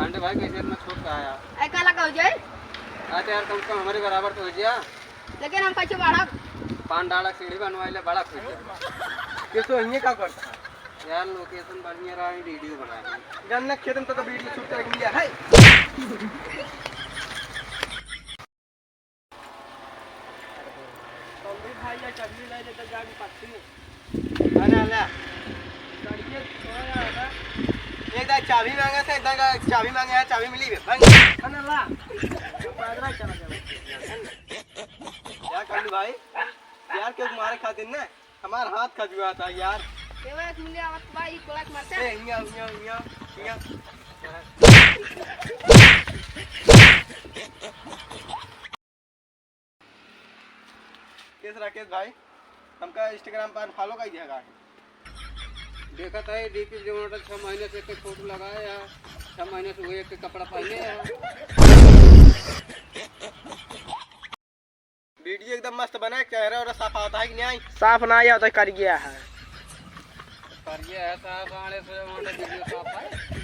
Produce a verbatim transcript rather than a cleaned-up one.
अरे भाई, कैसे इतना छोट का आया? ऐ काला का हो जाए? अच्छा यार, कम से कम हमरे बराबर तो हो जिया। लेकिन हम कैसे बाढ़ब? पान डाला सीढ़ी बनवाइले, बड़ा खुश है। ये तो इन्हें का करता है? यार, location बढ़िया रहा है, video बना रहे हैं। गन्ना खेत में तो, तो video shoot कर लिया है। संदीप भाई या चटनी ले लेते जाके पत्ती। अरे, अरे। गाड़िए थोड़ा यार, अरे। एक दाई चाबी मांगे थे, एक दाई चाबी मांगे हैं, चाबी मिली बे, भाई। अरे ला, पैदल चला जाओ। क्या कर लूं भाई? यार, क्यों मारे खातिर ना? हमार हाथ खजुआ था यार। एवा एक मिले आवत बा, ई कोड़ा के मारते। ए, हिया, हिया, हिया, हिया। केस राकेश भाई, हमका Instagram पर follow कर दिया का? देखत है, D P जौन छह महीने से एक फोटो लगाए है, छह महीने से वही एक कपड़ा पहने है। Video एकदम मस्त बना है, चेहरा और साफ आवत है कि नहीं? साफ ना आवत है, कर गया है। कर गया है साफ, आने से हमारा video साफ है।